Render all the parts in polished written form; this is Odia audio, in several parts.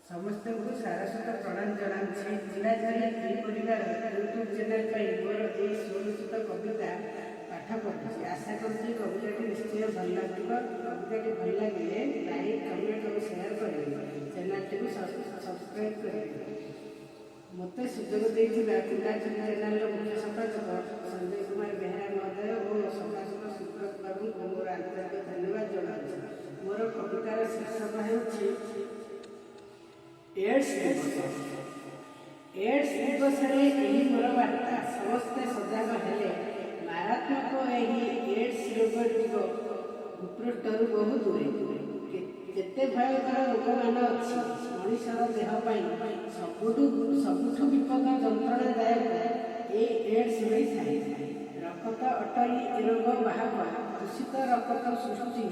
ସମସ୍ତଙ୍କୁ ସାରସ୍ୱତ ପ୍ରଣାମ ଜଣାଉଛି। କୁଲାଝରୀ ଇ ପରିବାର ୟୁଟ୍ୟୁବ୍ ଚ୍ୟାନେଲ୍ ପାଇଁ ମୋର ଏହି ସ୍ୱରଚିତ କବିତା ପାଠ କରୁଛି। ଆଶା କରୁଛି କବିତାଟି ନିଶ୍ଚୟ ଭଲ ଲାଗିବ। କବିତାଟି ଭଲ ଲାଗିଲେ ଲାଇକ୍, କମେଣ୍ଟ ଓ ସେୟାର କରିବେ। ଚ୍ୟାନେଲଟିକୁ ସବସ୍କ୍ରାଇବ୍ କରିବେ। ମୋତେ ସୁଯୋଗ ଦେଇଥିବା କୁଲାଝରୀ ଚ୍ୟାନେଲର ମୁଖ୍ୟ ସମ୍ପାଦକ ସଞ୍ଜୟ କୁମାର ବେହେରା ମହୋଦୟ ଓ ସମ୍ପାଦକ ସୁବ୍ରତ ବାବୁଙ୍କୁ ମୋର ଆନ୍ତରିକ ଧନ୍ୟବାଦ ଜଣାଉଛି। ମୋର କବିତାର ଶୀର୍ଷକ ହେଉଛି ଏଡ୍ସ ଦିବସ। ଏଡ୍ସ ଦିବସରେ ଏହି ମୋର ବାର୍ତ୍ତା, ସମସ୍ତେ ସଜାଗ ହେଲେ ମାରାତ୍ମକ ଏହି ଏଡ୍ସ ରୋଗ ଯିବ ଭୂପୃଷ୍ଠରୁ ବହୁ ଦୂରେ। ଯେତେ ଭୟଙ୍କର ରୋଗମାନ ଅଛି ମଣିଷର ଦେହ ପାଇଁ, ସବୁଠୁ ବିପଦ ଯନ୍ତ୍ରଣାଦାୟକ ଏଇ ଏଡ୍ସ ହୋଇଥାଏ। ରକତ ଅଟଇ ଏ ରୋଗ ବାହକ, ଦୂଷିତ ରକତ ସୃଷ୍ଟି,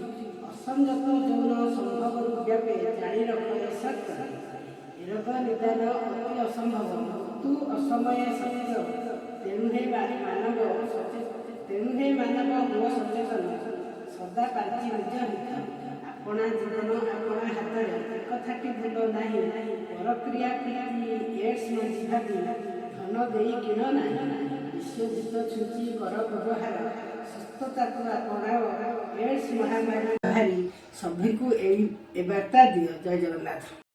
ଅସଂଯତ ଯୌନ ସମ୍ଭୋଗରୁ ବ୍ୟାପେ, ଜାଣି ରଖ ଏ ସତ୍ୟ। ଏ ରୋଗ ନିଦାନ ଅତି ଅସମ୍ଭବ, ମୃତ୍ୟୁ ଅସମୟେ ସତ୍ୟ। ତେଣୁ ହେ ମାନବ, ହୁଅ ସଚେତନ, ସଦା ପାଞ୍ଚି ନିଜ ହିତ। ଆପଣା ଜୀବନ ଆପଣା ହାତରେ, ଏକଥାଟି ଭୁଲ ନାହିଁ। ପରକ୍ରିୟା ପ୍ରୀତି ଏଡ୍ସ ମଞ୍ଜି ଭାବି ଧନ ଦେଇ କିଣ ନାହିଁ। ବିଶୋଧିତ ଛୁଞ୍ଚି କର ବ୍ୟବହାର, ସୁସ୍ଥତାକୁ ଆପଣାଅ। ଏଡ୍ସ ମହାମାରୀ ଭାରି, ସଭିଙ୍କୁ ଏଇ ଏ ବାର୍ତ୍ତା ଦିଅ। ଜୟ ଜଗନ୍ନାଥ।